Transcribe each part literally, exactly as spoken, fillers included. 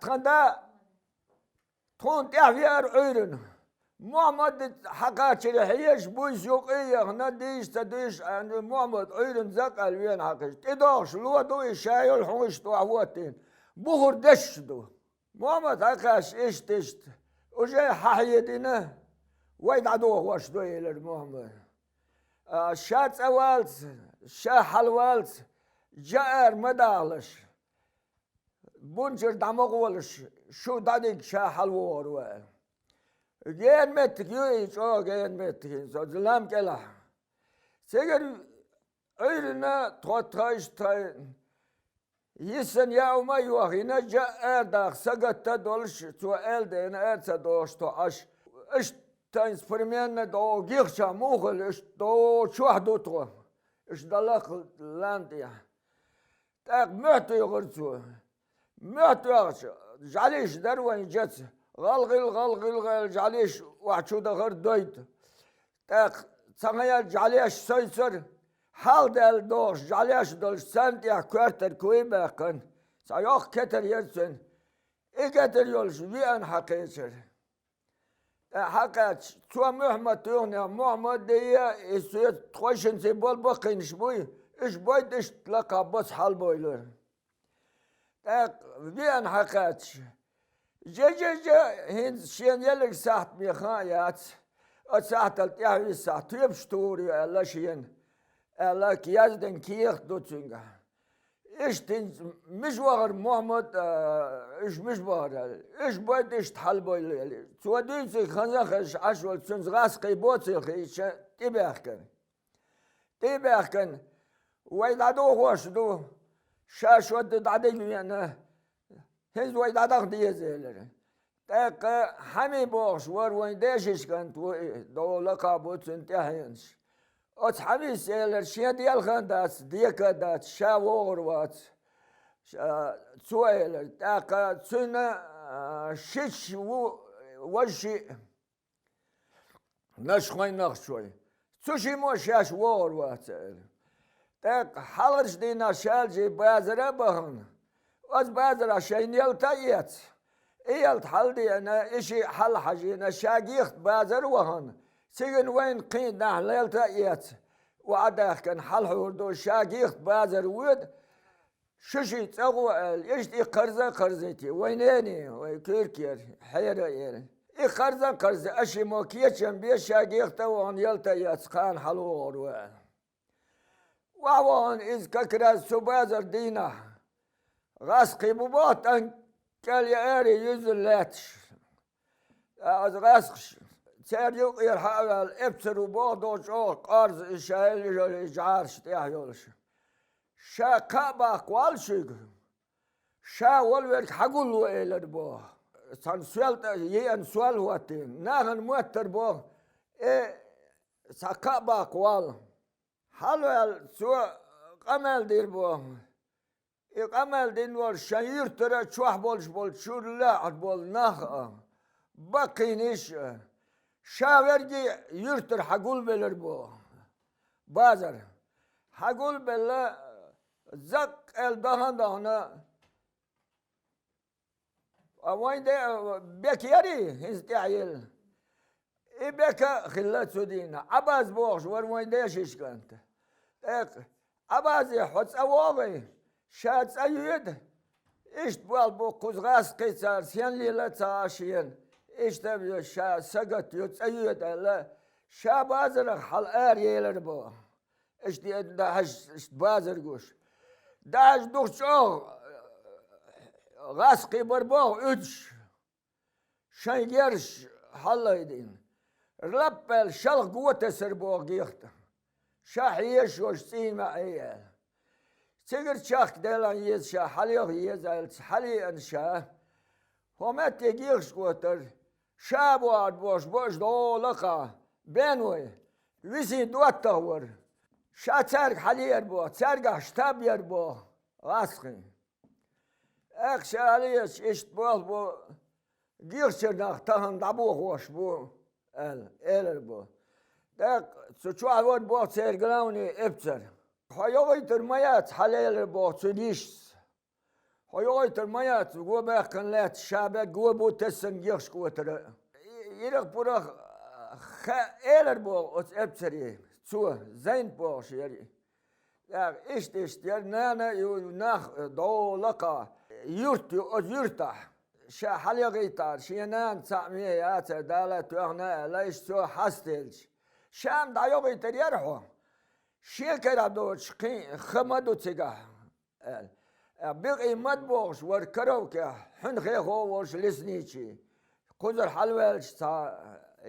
Тхан да тхуна тӀаьхьа веара Ӏуьйранна. Мухьаммад хьакхачаре хьежаш, буйса юкъе а яхана, дийша ца дийша аьнна, Мухьаммад Ӏуьйранна закъал вена хьакхаьча. ТӀедогӀуш ло ду и, ша йолу хьун иштта охьавоттийна. Бухара дешаш ду. Мухьаммад хьакхаьчча, иштта-иштта, уже хьахьедина, вай дӀадохош ду, элира Мухьаммада. А, ша цӀа валц, ша хьалавалц, жаӀара ма дахалаш. Бунчуьра дӀа ма гӀолаш, шу дӀадигча ша хьалавогӀур ву аьлла. Гена меттиг ю и, чӀогӀа гена меттиг, хӀинца оцу лам кӀелахь. Цигара Ӏуьйранна тхо тхайша тхайн йисана яа ма йохийна, жаӀара даха сагатта а долуш, цо аьлла дена, ара ца дохуш тхо Ӏаш. Иштта тайна спорменна догӀу гихча муха хила, иштта догӀу чохь ду тхо. Иштта далла лам тӀехь. ТӀаккха мохь туьйхира цо. Мохь тоьхча, жӀаьлеш дара вайн жаца. ГӀалгӀил, гӀалгӀил, гӀел жӀаьлеш охьа чу дахара дойту. ТӀаккха цхьа хьаьл жӀаьлеш сойцара, хьалдаьлла догӀуш жӀаьлеш долуш, царна тӀехь коьртара куй а баьккхина, цхьа йоккха кетар яра цуьнан. И кетар йолуш веана хьакхечара. ТӀаккха хьакхаьчча, цо Мухьаммад туьйхинехь, Мухьаммад а, и соьца тхойшинца болу баккхийнаш буй, уьш бойда иштта лакхахь боцу хьалабевлла. ТӀаккха веана хьакхаьчча, жа-жа-жа, хӀинца шена елларг сахьт бен хан а яц, оцу сахьтал тӀаьхьа висахь, тоьпаш тухур ю аьлла шена, аьлла, яздина кехат ду цуьнгахь. Иштта хӀинца мича вахара Мухьаммад, а, уьш мича бахара аьлла. Уьш бойда иштта хьалабевлла аьлла. Цо дуьйцург хаза а хезаш Ӏаш волу цуьнца гӀаскхий боцийла хиъча, тӀебаьхкина. ТӀебаьхкина, вай дӀадохош ду, ша шо ду дӀадига веана, хӀинца вай дӀадаха деза элира. ТӀаккха Хьами бохуш вара вайн дешича кӀант ву и, догӀу лакхахь бу цуьнан тӀаьхьенаш. Оцу Хьамис элира, шен делха а дац, дека а дац, ша вогӀур вац. Ша, цо элира, тӀаккха цуьнан, а, шича ву важа шиъ. Нашхойн нахчой. Цу шиммо шаьш вогӀур вац аьлла. ТӀаккха хьалхарчу дийнахь шаьлчий базара а бахана, оцу базарахь шайна ялта а эцна, и ялта хьаладеана, и шиъ хьалахьажийна, ша гихта базара а вахана, цигана вайна кхин а нахь ялта а эцна, охьадаьхкина хьалахьур ду, ша гихта базара воьду, шу шиъ цӀа гӀо аьлла, иштта и кхарза а кхарзийти, вай нене, вай куьркера, хьера а ера. И кхарза а кхарзи, аша шиммо кечам беш, ша гихта а вахана, ялта а эцна, кхана хьалавогӀур ву аьлла. Охьавахана иза как раз цу базар дийнахь, гӀаскхий бу боху тӀанг кӀел я аре юьззина лаьтташ. Ткъа оцу гӀаскхаша, церан юкъера хьа а ваьлла, эпсар ву боху, догӀу чӀогӀа къорза и шайл, и жӀараш тӀехь йолуш. Ша кхаъ баккха валла шуьга, ша волу верг хьагулло элира боху. Цхьана соьл тӀе еана соьл хӀоттийна, нахана моттара боху, э, цхьа кхаъ баккха валла. Хьалаваьлла, цо къамел дира боху. И къамел дина волуш шайн юьртара чохь болуш болу чуьра лаьхьа болу нах а, баккхийнаш а, ша верриге юьртара хьагулбелира боху. Базар. Хьагулбелла, закъ кӀел дахана а дахана, а вайн де а бека ярий, хӀинца тӀаьхьаелла. И бека а хилла цу дийнахь. Ӏабаз бохуш вара вайн дешича кӀант. ТӀаккха, Ӏабазе, хьо цӀа вогӀий, ша цӀа йоьду. Иштта болх бу кхуза гӀаскхий, цара сенна лела ца Ӏа шена. Иштта а веза, ша сагатта ю, цӀа йоьду аьлла, ша базарах хьала ара елира боху. Иштта де-, дӀахьажа, иштта базар гуш. ДӀахьажа дукха чӀогӀа гӀаскхий бара боху уьдуш. Шайн герзаш хьаллайдина. Лап аьлла шалха го тесира боху гихта. Ша хьежаш йолуш цӀийна ма Ӏе аьлла. Цигара чехка делан еза ша, хьалеха еза аьлла, хьалеана ша. ХӀокху метте гехаш го тара. Ша бохьарг бохуш бо аша догӀу лакхахь. Бен вай. Висин доттагӀа вара. Ша цаьрга хьалеара боху, цаьргахь штаб яра боху гӀаскхийн. ТӀаккха ша хьалеача, иштта болх бу, гихчара нах тахана дӀабохош бу, аьлла, элира боху. ТӀаккха цу чохь вара боху церан главный эпсар. Хьо йогӀуьйтур ма яц хьалелира боху цуьнан йишца. Ткъа йогӀуьйтур ма яц, го баьккхина лаьтташ, ша бегга го бу тессан гехаш кӀотара. Ирах-пурах ха-, элар боху оцу эпсаре, цо, Зайнап бохуш яра. ТӀаккха иштта-иштта яра, нана а ю, нах а дӀо лакха, юрт ю оцу юьртахь. Ша хьалаяхийтахьара, шен нана цхьаъ ме яцара, Дала тоьхна аьлла, иштта цо хьастаелча. Ша-м дӀайохийтар яра хьо. Шен кара доцуш кхин а ха ма ду цигахь, аьлла. Э, бекъий ма ду бохуш вара Коровкехь, хьуьнхехо а волуш лесничий. Кхузара хьалаваьлча цхьа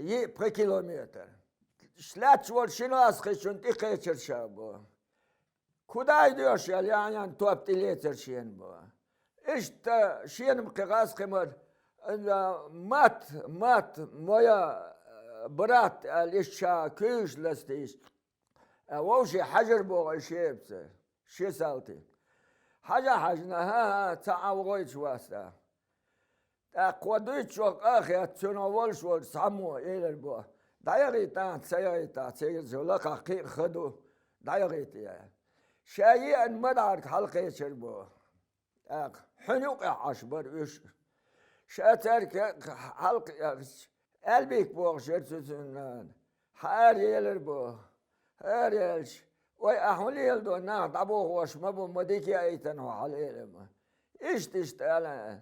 йиъ-пхи километр. Лаьтташ волу шина гӀазкхичунна тӀекхечира ша бо. Куда йдоьшу аьлла, яхьъян топ тӀелецира шена бо. Иштта шена-м кхин гӀазкхи мара, э, мат, мат, моя, э, брат аьлла, иштта ша куьйгаш ластийша. Э, вовший хьажар боху и шепца, ши салти. Хьажа-хьаьжна, хӀан-хӀа, цхьа а вогӀуьйтуш вац тӀаккха. ТӀаккха кхо дуьйцучух къа а хетта, цуьнан волуш волчу цхьаммо элира бо: «ДӀаяхийта, ца яхийта, цигара лакхахь кхин а ха ду, дӀаяхийта», — аьлла. Ша еана ма-дарра хьалакхечира бо. ТӀаккха хьуьнан юкъехь Ӏаш бара уьш. Ша цаьрга хьалакхиъна, Аьлбик бохуш яра цу цуьнан нана. Хьа ара елира бо. Ара яьлча: «Вай, ахь хӀун леладо, нах дӀабохош ма бу, ма дика яийтина хьо хьалаэла ма». Иштта-иштта аьлла.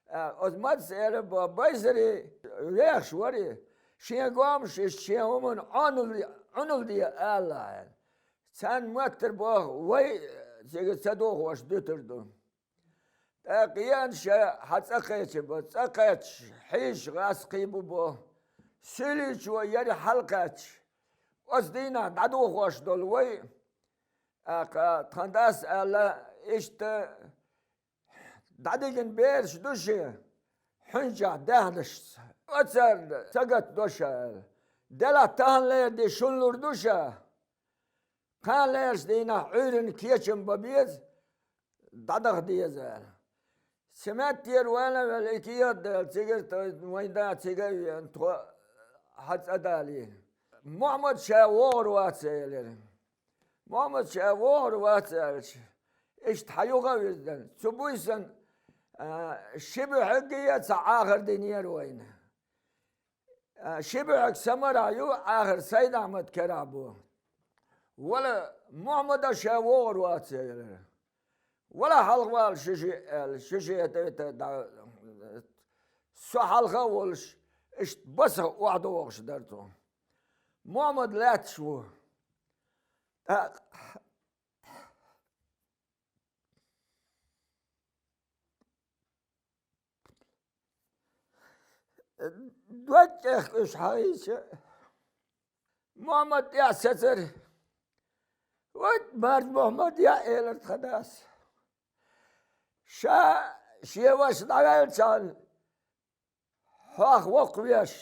А, оцу маца элира бо, байсаре вехаш вара и. Шен гомаш иштта шен хӀуманна Ӏуналде, Ӏуналде ала аьлла. Царна моттара боху, вай цига ца дохош дуьтур ду. ТӀаккха еана ша хьан цӀа кхеча бо, цӀа кхаьчча, хьийзаш гӀазкхий бу бо. Суьйличо яра хьалакхаьчча, оцу дийнахь дӀадохош долу вай. ТӀаккха тхан дас аьлла, иштта дӀадигина бераш ду шен, хьуьнчахь даьхнашца. Оцарна сагатдо ша аьлла. Делахь таханлера де шуна лур ду ша. Кхана лаьраш дийнахь Ӏуьйранна кечам бан беза, дӀадаха деза аьлла. Симат тера вайна а велла, и кехат а делла, цигара тхо, вайн да цига а веана, тхо хьан цӀа далийна. Мухьаммад ша вогӀур вац элира. Мухьаммад ша вогӀур вац аьлча, иштта хьан юха а вирзина, цу буьйсан, а, ши буьхьиг а цхьа Ӏахар динера вайна. А, ши буьхьиг Самарахь ю, Ӏахар Сайд-Ахьмад керахь бу. Вала, Мухьаммада ша вогӀур вац элира. Вала хьалха вала ши-ши аьлла, ши-ши тӀе дӀа-, со хьалха а волуш, иштта басах охьадогӀуш дара цо. Мухьаммад лаьтташ ву. ТӀаккха Дог чӀехка уьш хьахийча, Мухьаммад тӀехь сецара. «Вот мард Мухьаммад яа», — элира тхан дас. Ша шен ваша дӀаваьллачхьана, хьох воккхавеш,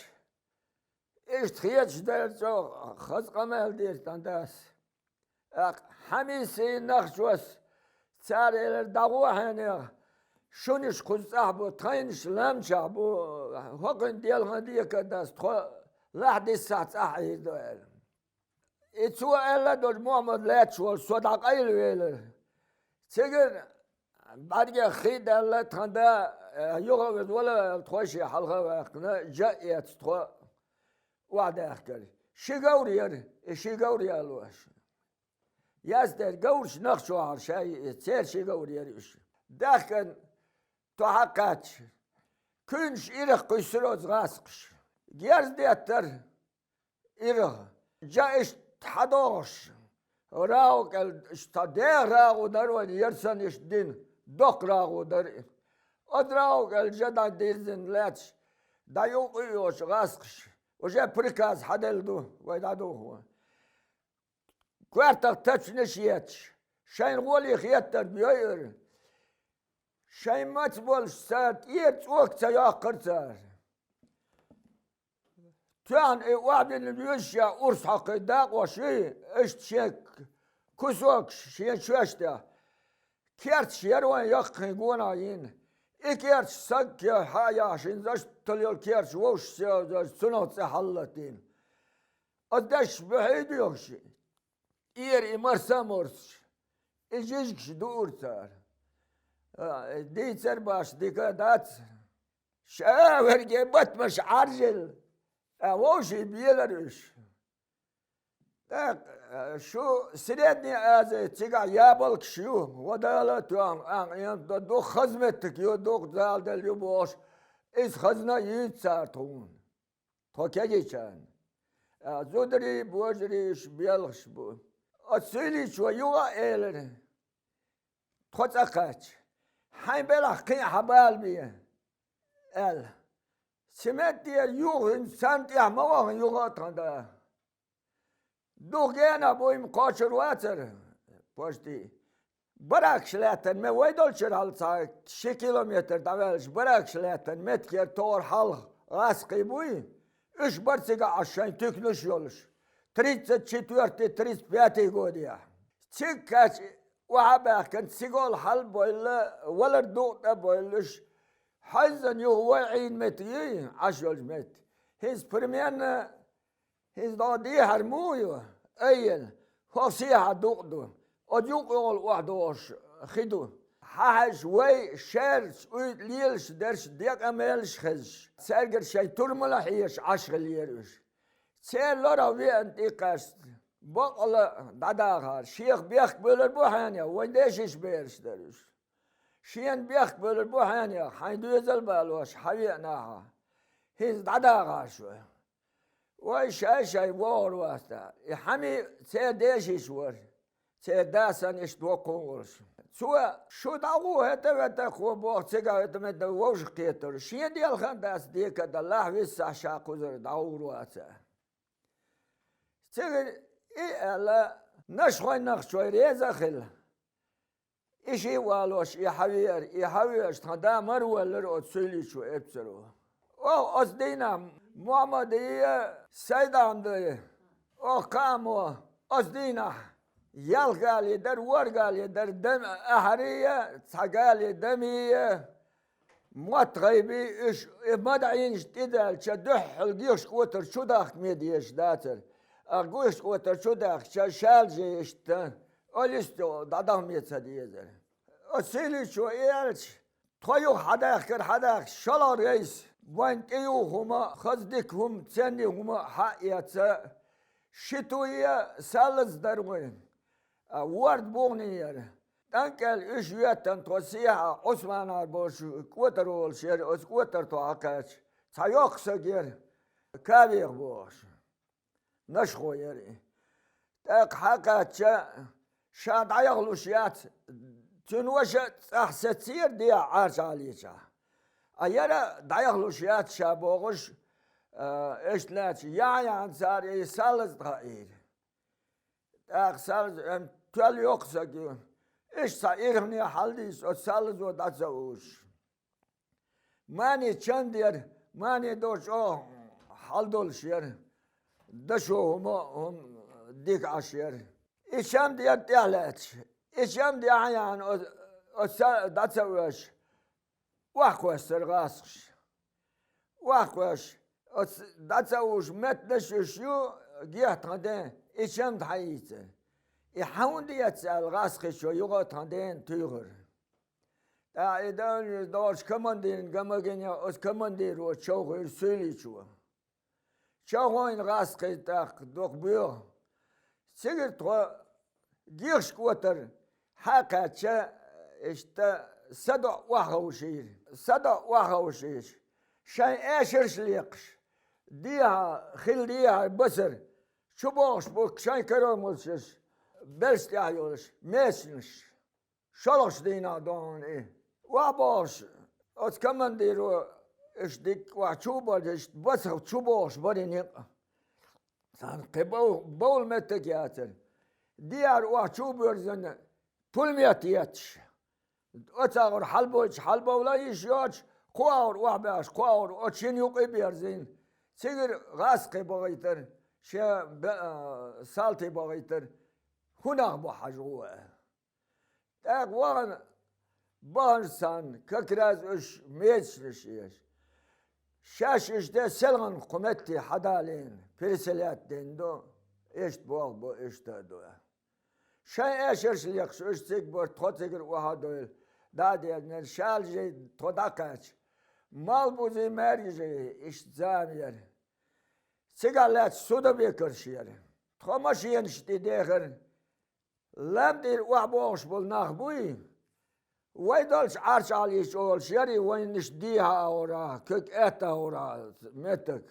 иштта хеташ дара чӀогӀа, хаза къамел дира тхан дас. ТӀаккха Хьамисийн нахчос, цара элира: «ДӀагӀо хьенех, шунаш кхуза цӀахь бу, тхайнаш лам чохь бу, хӀокхуьнан делхан декадаьлла тхо лахь диссахь цӀахь Ӏийр ду», — аьлла. И цо аьлла долу Мухьаммад лаьтташ волу со дӀакъайлавелира. Цигара бӀаьргех хи даьлла тхан да, э, юха а веза вала аьлла, тхойшиъ хьалха а ваьккхина, жа а эцна тхо охьадаьхкира. Ши говр яра, и ши говр ялош. Яздерг говраш нах чохьара ша йиъ, церан ши говр яра уьш. Даьхкина тхо хьакхаьчча, куьйнаш ирах кхуьссура оцу гӀазкхаша. Герз деттара ирах. Жа иштта хьадогӀуш, рагӀу кӀел, иштта деха рагӀу дара вайн, яра санна иштта дина, доккха рагӀу дара и. Оцу рагӀу кӀел жа дӀадирзина лаьтташ, дӀаюкъа а йоцуш гӀазкхаша, уже приказ хьаделла ду, вай дӀадуху. Коьртах тачанаш етташ, шайна гӀоле хеттарг йойура. Шайн маца болуш цара тӀера цӀока ца йоккхура цара. Тоьхна и охьадина вуьйш я урс хьокхуьйту дакъош юй, иштта шен кусокаш шен чоьш тӀехь. Керташ яра вайн яккхий гонах йина. И керташ саг кехь хьа а яхьаш, хӀинца аштал йолу керташ вовшашца йовзаш, цунах цӀе хьаллатийна. Оцу дешаш буьхьий доьхуш, тӀера и марса а морсуш, и жижигаш дуура цара. А, дийцар баш дика дац. Ша верге батмаш Ӏаржил, а вовший белар уьш. ТӀаккха, а, шу Средняя Азия цигахь ябалкаш ю, гӀо Дала а тоьхна, а, а, ду-, дукха хазметтиг ю, дукха Дала делла ю бохуш, иза хазна а юьйцу цара тхуна. Тхо кегийчарна. А, зударий, божарий уьш белхаш бу. Оцу суьйличо юха а элира. Тхо цӀа кхаьчча, хьайн белахь кхин а хьан бала бе, аьлла. Цемент дера юха хӀинца царна тӀехь ма вахана юха а тхан да. Дукха генахь буй-м кхочур вацара, почти. Баракаш лаьттан ме вай долчуьра хьалха цхьа ши километр дӀаваьлча, баракаш лаьттан меттигера тохара хьалха гӀаскхий буй, уьш бара цигахь Ӏаш шайн туьканаш а йолуш. Тридцать четвёртый, тридцать пятый годехь. Цига кхаьчча, охьа а баьхкина, цигахула хьалабевлла, валар дукъ тӀе а бевллуш, хьаьвзина юха вай Ӏийна меттиг юй, Ӏаш йолчу метте. ХӀинца примерно, хӀинца дӀо дехьар муха ю, айъина, хӀокху сехьа дукъ ду, оцу юкъ йолу охьадогӀуш хи ду. Хьан хьаьжча вай шаьрца уьйтӀа лелаш дерш, декъа мелаш хезаш, цаьргара шайн турмала хьеша Ӏаш хиллера уьш. Церан лорах веана тӀекхаьчна, бакъала дӀадахар, шех бехк бевлар бу хьенех, вайн дешиш бераш дара уьш. Шена бехк бевлар бу хьенех, хьайн доьзал а балош, хьан веанахьа. ХӀинца дӀадахар шу. Вай шай-шай вогӀур вац тӀаккха. И хьан церан дешиш вара, церан да санна иштта воккхун волуш. Цо, шу дӀагӀо хӀета-вета кхо боху цигахь хӀета-мета вовшах кхетар. Шен делхан дац дека а даллахь виссахь ша кхузара дӀагӀур вац. Цигара и аьлла, нашхойн нахчой реза а хилла. И ши а валош, и хьан веара, и хьан веача тхан да мара воьллара оцу суьйличо эпсаро. Оха оцу дийнахь Мухьаммадий а, Сайдахьмадий а, оха кхаамо оцу дийнахь ялх гали дара, ворхӀ гали дара, дам ахьарий а, цхьа гали дамий а, мотт гӀайбий уьш, и ма даьӀийнаш тӀедаьлча, дуьххьал гихаш кӀотар чу дахка ме дезаш дацара. А гихаш кӀотар чу дахча, шалже иштта, олиста дӀадахме ца дезара. Оцу суьйличо и аьлча, тхо юха хьадаьхкара хьадаьхкича, шолгӀа рейс, вайн тӀеюху хӀума, хаза дика хӀума, ценний хӀума хьаэца, ши туй а, саллаз дара вайн. А ворда бухне яра. ТӀанкӀел уьш йоьттан тхо сехьа Ӏусманара болуш кӀотар волуш яра, оцу кӀотар тхо хьакхаьчча, цхьа йоккха саг яра, Кавех бохуш. Нашхо яра и. ТӀаккха хьакхаьчча, ша дӀаяхлуш яц, цуьнан ваша а цӀахь сецира дехьа Ӏарчхьалличахь. А яра дӀаяхлуш яц ша бохуш, а, иштта лаьтташ, яхь-яхьана цара и саллаз тӀехаийра. ТӀаккха саллаз, эм, тоьлла йоккха саг ю. Иштта цхьа ирхне хьаладийца оцу саллазо дӀа ца уьйш. Мани чамда яра, мани долчу оха хьаладолуш яра. Дашо хӀума, хӀума дика Ӏаш яра. И чамда яра тӀехь лаьтташ. И чамда яхьа-яхьана оцу, оцу са-, дӀа ца оьшуш, охьакхоьссара гӀазкхаша. Охьакхоьссуш, оцу дӀа ца уьйш меттанаш уьш ю, гехь тхан ден, и чамда хьаийцира. И хьан хӀунда эцна аьлла, гӀазкхичо юха а тхан дена туьйхира. ТӀаккха и дан догӀучу командирна ган магийнехь оцу командиро човхийра суьйличо. Чохойн гӀазкхий тӀаккха дукха боьха. Цигара тхо гихаш кӀотар хьакхаьчча, иштта садоӀа охьаховшийра. СадоӀа охьаховшийша, шайн эшарш а лекхаш, дехьа, хила дехьа басар, чубохуш бу шайн каромалшаш, белш тӀехь йолуш, мечанаш. ШолгӀачу дийнахь догӀун и. Охьабохуш, оцу командиро иштта дикка охьа чу а баржа, иштта басах чубохуш бара и некъ. Царна кхин бов-, бовла меттиг яцара. Дехьара охьа чу а боьрзина, пулемет етташ. Оцу агӀор хьалабойтуш хьалабовла йиш йоцуш, кху агӀор охьабаьхкаш, кху агӀор оцу шина юкъа а берзийна. Цигара гӀазкхий бахийтара, шен бе-, а, салтий бахийтара, хӀун нах бу хьажа гӀо аьлла. ТӀаккха вахана баханчу царна, как раз уьш мечанаш еш. Шаьш уьш де селхана кху метте хьадалийна, переселять дина ду, иштта болх бу, иштта а ду. Шайн эшарш лекхаш уьш цига бара, тхо цигара охьа а довла. дӀа а дезна, шаьлжий тхо дӀакхаьчча, малбузий, маьркӀажий, иштта зама яра. Цигахь лаьтташ судабекарш яра. Тхо машенаш тӀе дехара, лам тӀера охьабогӀуш болу нах буй, вай долчу Ӏарчхьалла йиш олуш яра, вайна иштта дехьа а гӀора, куьг аьтта а гӀора меттиг.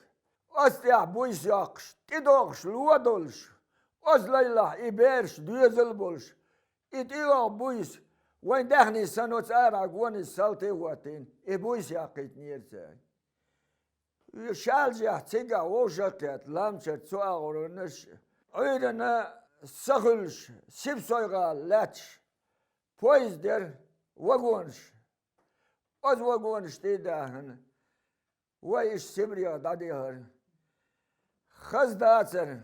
Оцу тӀехь буйса йоккхуш, тӀедогӀуш ло долуш, оцу лайлахь и бераш доьзал а болуш, и тӀейогӀу буйса, вайн даьхний санна оцу арахь гоница салти а хӀоттийна, и буйса яккхийтинера цара. Шаьлжехь цигахь вовшах а кхетта, ламчара цу агӀоранаш, Ӏуьйранна са хуьлуш, Сипсой-ГӀала лаьтташ, поезд яра, вагонаш. Оцу вагонаш тӀе а даьхна, вай иштта Сибрех дӀадехара. Хаза дацара,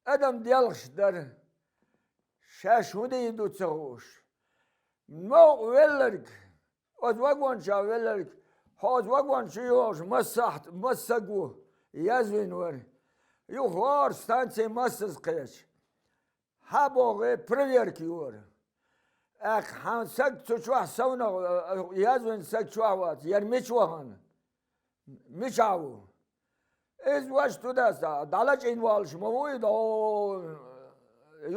адам делхаш дара, шаьш хӀун дийр ду ца хууш. Новкъа велларг, оцу вагон чохь велларг, хьо оцу вагон чу йогӀуш массахь, массаг ву, язвина вара. Юха хӀора станци массаза кхеча. Хьан боху, проверка йора. ТӀаккха хьан саг цу чохь совнах, язвина саг чохь вац, яра мича вахана? Мичахь ву? Иза ваша тудаса, дӀалачкъийна воллуш ма ву и догӀу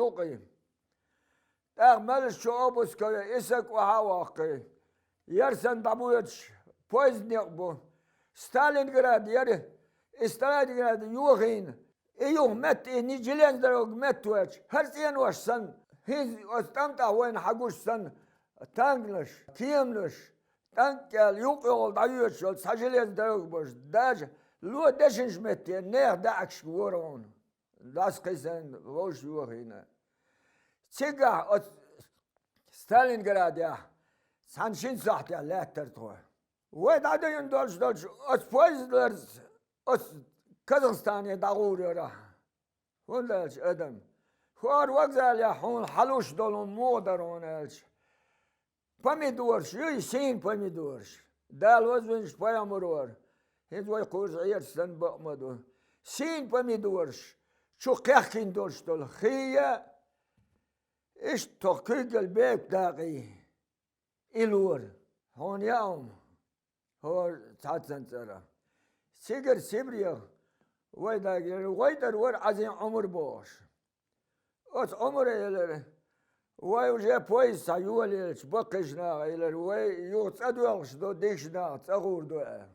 юкъе. ТӀаккха меллаш чу обыск а ве, и саг охьа а воккхий. Яра санна дӀабоьдуш, поезд некъ бу. Сталинград яра, и Сталинград йохийна. И юха метта, и ни-, железная дорога метта воьдуш, хӀара цӀенош санна, хӀинца оцу тӀамтӀахь вайна хьан гуш санна, танкаш, кеманаш, танк кӀел юкъ-йогӀал дӀайоьдуш йолу цхьа железная дорога болуш, даже ло дешнаш метте нехан даьӀахкашка вора хьуна. ДӀасакхийсина вовшах йохийна. Цигахь оцу Сталинградехь цхьана шина сахьтехь лаьттара тхо. Вай дӀадуьйна долуш долчу оцу поезд ларца оцу Казахстане дӀагӀур яра. ХӀунда аьлча адам, хӀора вокзалехь хьуна хьалуш долу муха дара хьуна аьлча, помидораш юй, сийна помидораш. Дала вазвинчу пайхамар вара. ХӀинца вай кхузахь Ӏераш санна бакъ ма ду. Сийна помидораш, чу кхехкина долуш долу хий а, иштта тхо куьйгалла бепиг дакъий. И лора. Хьуна яа хӀума? ХӀора цхьаццанна цӀарах. Цигара Сибрех вай дагийра, вай тӀара вара Ӏазин Ӏумар бохуш. Оцу Ӏумара элира, вай уже поезд схьа йолаелча, баккхийчу наха элира, вай юха цӀа доьлхуш ду, дикачу наха цӀа гӀур ду аьлла.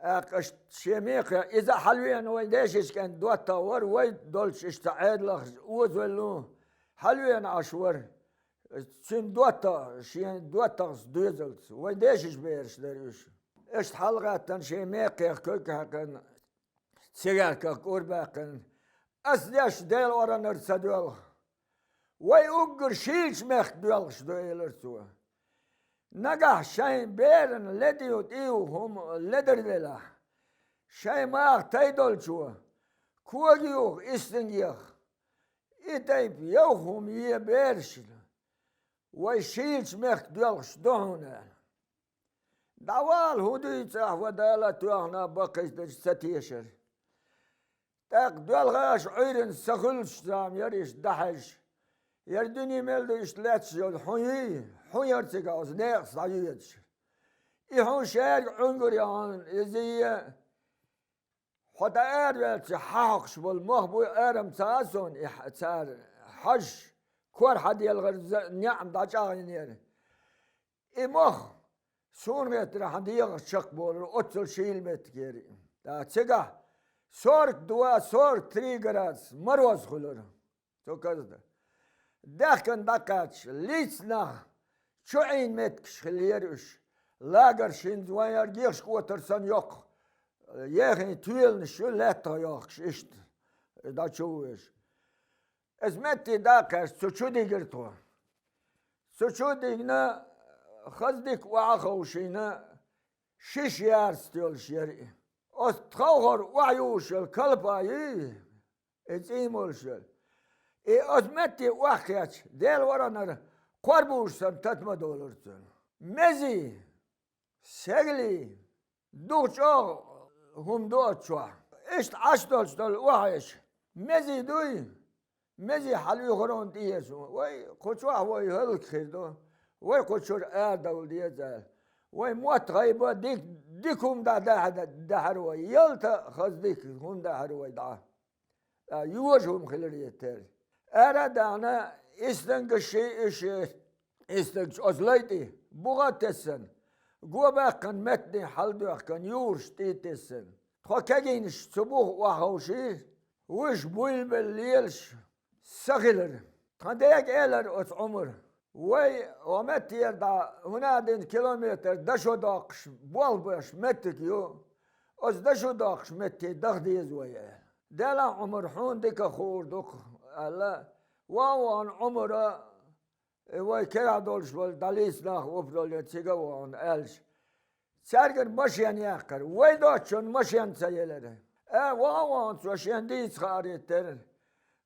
ТӀаккха аша шен мекхе, иза хьалавеана вайн дешичу кӀентан доттагӀа вара, вай долчу иштта Ӏедалах озавелла ву, хьалавеана Ӏаш вара. Цуьнан доттагӀа, шен доттагӀас доьзалц, вайн дешичу бераш дара уьш. Иштта хьалагӀаьттина шен мекхех куьг хьаькхина, цигарках кӀур баьккхина, ас деш Делан оренара ца доьлху. Вай уггар шийлачу мехка доьлхуш ду, элира цо. Нагахь шайн берана ледийла тӀе хӀума ледар делахь, шайн маха тайдолчо кога юха истинга яха. И тайпа йовха хӀума е берашна, вай шийлачу мехка доьлхуш ду хьуна аьлла. ДӀавала, хӀун дуьйцу ахь, ван Дала тоьхна баккхийчу дерш ца тешара. ТӀаккха доьлхуш Ӏуьйранна са хуьлуш зама яра иштта дӀахьаьжча. Яра дуьне мел ду иштта лаьтташ йолу хьун юй, хьун яра цига оцу некъаца дӀайоьдуш. И хьун шаьрга Ӏуьнгур яхьана, иза е хьо дӀа араваьлча хьахьокхуш болу мох буй, арам ца а суна, и хьа-, цара хьажаш, кор хьаделхар за-, неӀ дӀачӀагӀйинера. И мох суна гӀеттара хьан дегӀах чекхболура, оццул шийла меттиг яра и. ТӀаккха цигахь сорок два, сорок три градус мороз хуьлура. Цу каза дан. Даьхкина дӀакхаьчча, лийца нах, чу Ӏийна меттигаш хиллера уьш. Лагерш хӀинца вайн яра гехаш кӀотар санна йоккха, ехин тоьланаш ю, лаьттах йохкуш иштта, дӀачу вуьйш. Иза метте дӀакхаьчча, цу чу дигира тхо. Цу чу дигна, хаза дика охьа а ховшийна, шиша ярца йолуш яра и. Оцу тховхара охьаювуш йолу калпа юй, и цӀий молуш йолу. И оцу метте охьакхетча, Делан оренара кхорбуш санна тата ма долура цунна. Мези, сегали, дукха чӀогӀа хӀума ду оцу чохь. Иштта Ӏаш долуш долу охьаэш. Мези дуй, мези хьалуьйхур хьуна тӀеэца. Вай, кху чохь вай хӀаллакьхир ду. Вай кху чуьра арадовла деза аьлла. Вай мотт гӀайба дика, дика хӀума дӀа дахьа-, дахьара вай. Ялта а хаза дика хӀума дахьара вай дӀа. А, йожа хӀума хилар е тера. Ара а даьхьна, истанга ши, и ши, истанга оцу лай тӀе, буха а тессан, го баьккхина меттанийн хьалдоьхкина, юраш тӀе а тессан. Тхо кегийнаш цу буха охьаховшийра, вуьш буйлабелла лелаш са хилар. Тхан дега элира оцу Ӏумара: «Вай хьо меттера дӀа хӀунадина километр дашо доккхуш болх беш меттиг ю, оцу дашо доккхуш метте даха деза вай», — аьлла. «Делахь, Ӏумар, хьуна дика хуур ду-кх», — аьлла. Ван-ван Ӏумара, э, вай кегахь долуш волу дӀалийца нах управление цига а вахана аьлча, цаьргара машен яьккхира. Вай доцчунна машен ца елира. Э, ван-ван цо шен дийца хаарий терра.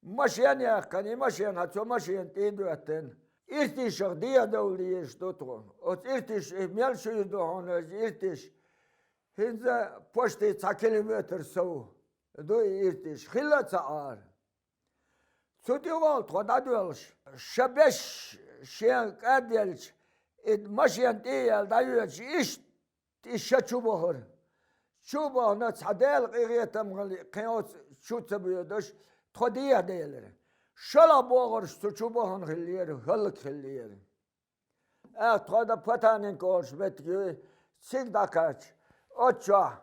Машен яьккхина, и машен хьан цо машен тӀе а доьттина. Иртишах дехьадовла дезаш ду тхо. Оцу иртиш, и мел шуьйра ду хьуна иза иртиш. ХӀинца почти цхьа километр сов ду и иртиш. Хилла а ца Ӏара. Цу тӀехула тхо дӀадоьлхуш, ша беш шен кӀадделча, и машен тӀе а яьлла дӀайоьдуш, иштта и ша чу бахара. Чу а бахана, цхьа Дела къинхетам хилла, кхин оцу чу ца боьдуш, тхо дехьаделира. ШолгӀа бохурш цу чу бахана хиллера, хӀаллакьхиллера. А, тхо дан Потанинка олуш меттиг ю, цига дӀакхаьчча, оцу чохь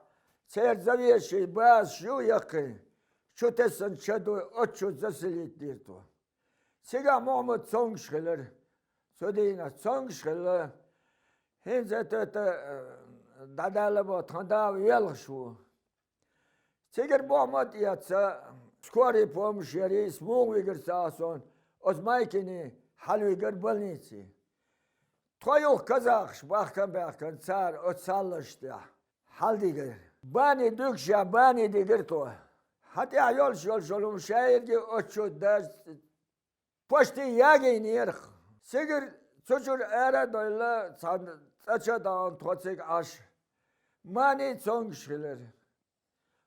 церан заведующий базаш ю яккхий, чу тессан ша ду, оцу чу заселить дира тхо. Цигахь Мухьаммад цомгуш хилира. Цу дийнахь цомгуш хилла. ХӀинца тӀе, э, дӀадаьлла бо, тхан да велхаш ву. Цигара Мухьаммад а эцна, скорая помощь яра, иза муха вигира ца Ӏа сона, оцу Майкине хьалавигира больнице. Тхо юха казахаш бахкан а баьхкина, цара оцу саллаш тӀехь хьаладигира. Бани дуьгуш ян, бани дигира тхо. Хьан тӀехь йолуш йолуш йолу хӀума шаерге оцу чу даж-, почти ягийнера. Цигара цу чуьра ара а дойлла, цхьана цӀа чу а дахана тхо цига Ӏаш. Мани а цомгуш хилира.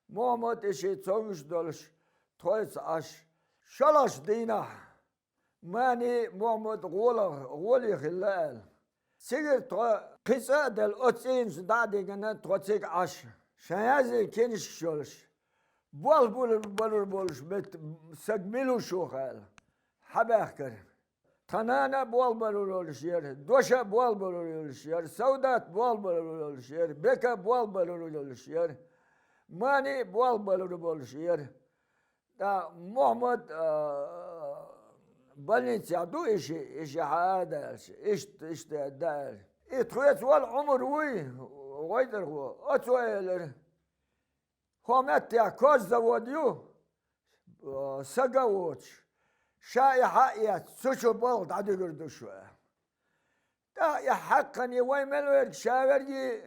Мухьаммад а шен цомгуш долуш, тхойца Ӏаш. ШолгӀачу дийнахь Мани а, Мухьаммад а гӀолах, гӀоле хилла аьлла. Цигара тхо кхин цӀа а делла, оцу цӀийнаш дӀа а дигина, тхо цига Ӏаш. Шайн язйина кинашкаш йолуш, болх балур болуш метта саг мила ву шух аьлла, хьабаьхкира. Тхан нана а болх балур йолуш яра, Доша а болх балур йолуш яра, Саудат а болх балур йолуш яра, Бека а болх балур йолуш яра, Мани а болх балур болуш яра. ТӀаккха Мухьаммад, а, больницехь ду и ши, и ши хьа а даьлча, иштта, иштта даьлла. И тхоьца волу Ӏумар вуй, гӀойдархо, оцо элира: «ХӀо меттехь кожзавод ю, а, сага а воцуш, ша и хьа а эцна, цу чу балха дӀадуьгур ду шу», — аьлла. ТӀаккха и хьаькхна, и вай мел верг ша верг и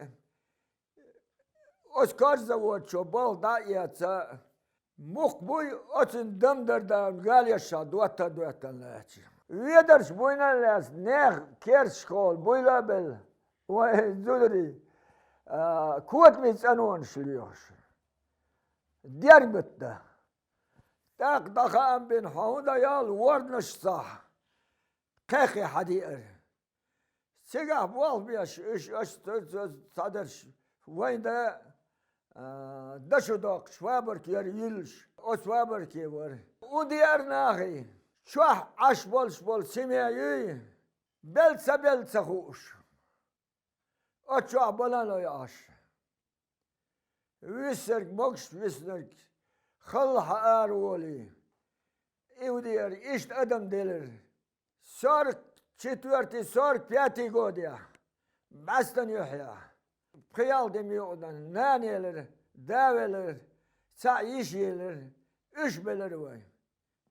оцу кожзавод чу балха дӀа а эцна, мукх буй оцунна дамдар дан галешшахь дотта а доьттина лаьтташ. Ведарш буйна а лаьцна, нехан керсаш кхолла буйла а белла, вайн зударий, а, котамийн цӀанонаш лоьхуш. Дермат дан. ТӀаккха дӀа хаам бина, хьо хӀун дан йолу ворданаш цахь кхехкий хьадеара. Цигахь болх беш, уьш аш ца, ца, цхьадерш вайн да, а, дашо доккхуш, фабрика яра йиллаш, оцу фабрике вара. Ун деара нахий, чохь Ӏаш болуш болу семья юй, белла ца белла ца хууш. Оцу чохь бала а лой Ӏаш. Виссарг, могуш виснарг, халла хьаара волий. Иудеяра иштта адам делира. Сорок четвёртый, сорок пятый годехь, бӀаьстан юьхьехь, пхи-ялх де муьйхьа дан, нана елира, да велира, цхьаъ йиша елира, уьш белира вай.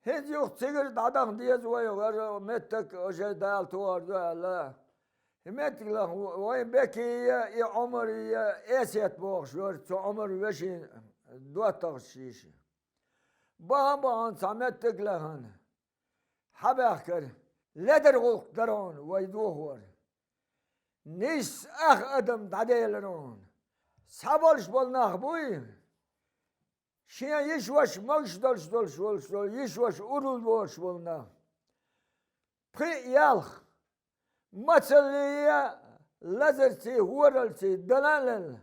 ХӀинца юха цигара дӀадахна деза вай, вара меттиг уже Дала тохар ду аьлла. И меттиг лаха вайн Бекия, и Ӏумария, Эсет бохуш вара, цу Ӏумар вешин доттагӀаш йиша. Бахьан-бахьана цхьа меттиг лахана. Хьабаьхкара, ледар гӀуллакх дара хьуна вай дохор. Нийсса ах адам дӀаделира хьуна. Схьаболуш болу нах буй? Шен йиша-ваша могуш долуш долуш волуш долу, йиша-ваша урал лоруш болу нах. Пхи а ялх. мацалле а, лазарций, хӀоралций дала а лелла,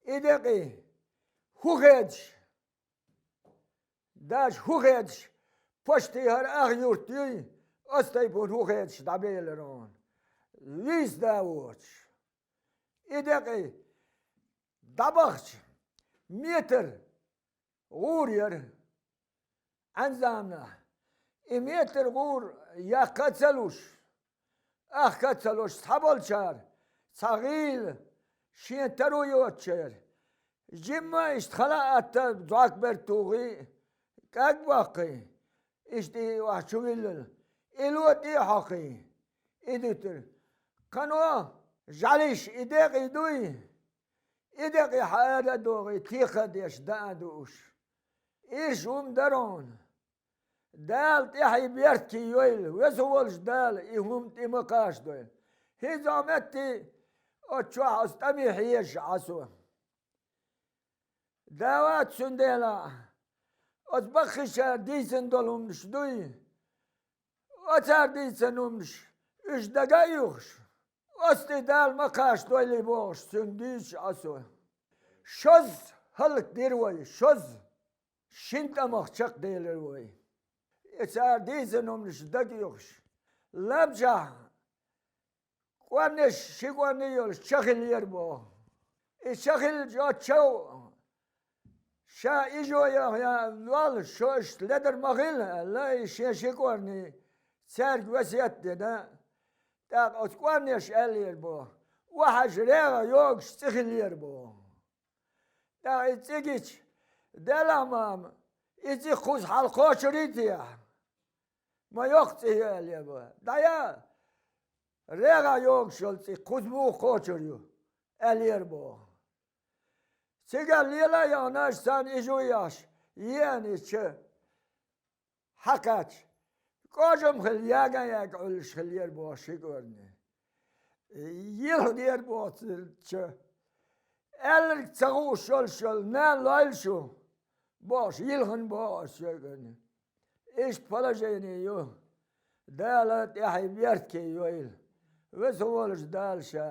и декъий хӀун хедаш, даша хӀун хедаш, пашти хӀара ах юрт юй, оцу тайпана хӀун хедаш дӀабелира хьуна, вийца да воцуш. И декъий дӀабахча, метр гӀур яра Ӏан заманахь. И метр гӀур яккха а ца луш, ахка а ца луш, цхьаболчара цхьа гӀийла шен таро йоцучара, жимма иштта хала а атта, зӀок бер тухий, кӀаг баккхий, иштта и охьа чу виллал, и ло тӀе а хьокхий, и дуьтура. Кхано жӀалиш и декъий дуй, и декъий хьаара а догӀий, текха а деш, даа а дууш. Ирш хӀума дара хьуна. Дала тӀаьхье беркате йойла, веза волчу Дала и хӀума тӀе ма кхачадойла. ХӀинца а метте оцу чохь оцу тӀаме хьежаш Ӏа со. Да вац цундела, оцу баккхийчара дийцина долу хӀуманаш дуй, оцара дийцина хӀуманаш, уьш дага а юхуш, оцу тӀе Дала ма кхачадойла бохуш, цуьнга дуьйцуш Ӏа со. Шозза хӀаллакдира вай, шозза. Шина тӀамах чекхделира вай. И цара дийцина хӀуманаш дага юхуш, лам чохь кӀорнеш, ши кӀорни йолуш ча хиллера боху. И ча хиллачу оцу чов ша ижо яхъян валла, шо иштта ледар ма хила аьлла, и шен ши кӀорни цаьрга весет а дина, тӀаккха оцу кӀорнеш аьллера боху: «Охьажа регӀа йогуш цӀе хиллера боху». ТӀаккха и цӀе гича: «Делахь, мама, и цӀе кхуза хьалакхочур ю те? Ма йоккха цӀе ю», — аьлла бо. «ДӀая, регӀа йогуш йолу цӀе кхуза муха кхочур ю», — аьллера боху. Цигара лела а яхана, царна ижу а еш, еана и ча. Хьакхаьчча, кӀожам хилла, яга а яга Ӏуьллуш хиллера боху ши кӀорни. Йилхинера боху цу ча. Аьлларг ца хууш йолуш йолу нана лойла шу, бохуш, йилхина боху оцу ши кӀорни. Иштта положение ю. Дала тӀаьхье беркате йойла. Веза волчу Дала Ша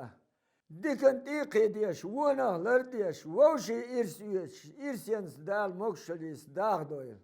диканна тӀе а кхийдеш, вонах лардеш, вовшийн ирс оьцуш, ирсенца Дала могушаллица дахадойла.